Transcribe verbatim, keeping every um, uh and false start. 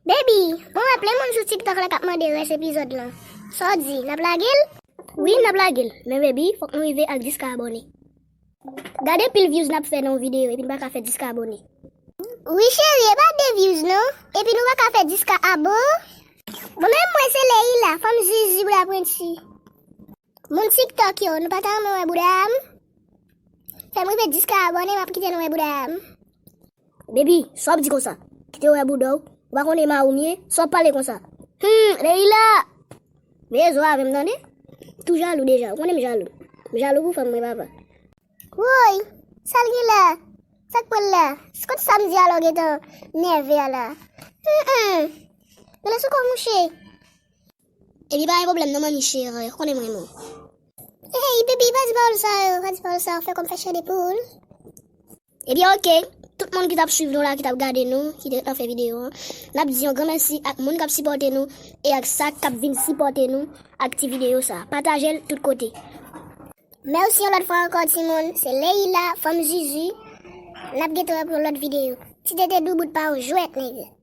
Baby, mwen wè plen moun sou TikTok la k ap mande rès epizòd lan. Sa w di, n ap lage l? Wi, n ap lage l. Men baby, fòk nou rive ak dis ka abòne. Gade pil views n ap fè nan yon videyo epi n pa ka fè dis ka abòne. Wi cheri, e pa de views non. Epi nou pa ka fè dis ka abo. Bon, men mwen se Leila, fanm Zuzu boul a pwenti. Moun TikTok yo, nou pa ta renmen wè bouda m? Fè m rive dis ka abòne, m ap kite nou wè bouda m. Baby, sa w ap di konsa? Kite w wè bouda w? Ou pa konnen mari w m ye? Sa w ap pale konsa? Hmm, Leila! Veye zo avè m tande. Tou jalou deja, ou konnen m jalou. M jalou pou fanm mwen papa. Woy, sa l gen la? Sa k pran l la? Se kot sa m di a la w gentan nève a la? Hmm, hmm. Rele sou kò w mouche. Epi pa gen pwoblèm non manmi cheri, ou konnen m renmen w. Hey baby, pa di pawòl sa yo, pa di pawòl sa yo, fè kòm fè chè de poul. Ebyen oke, tout moun ki t ap swiv nou la, ki t ap gade nou, ki te nan fen videyo an, n ap di yon gran mèsi ak moun k ap sipòte nou e ak sa k ap vin sipòte nou ak ti videyo sa. Pataje l tout kote. Mèsi yon lòt fwa ankò timoun, se Leila, fanm Zuzu. N ap gentan wè pou yon lòt videyo. Ti tete doubout pa yon jwèt nèg.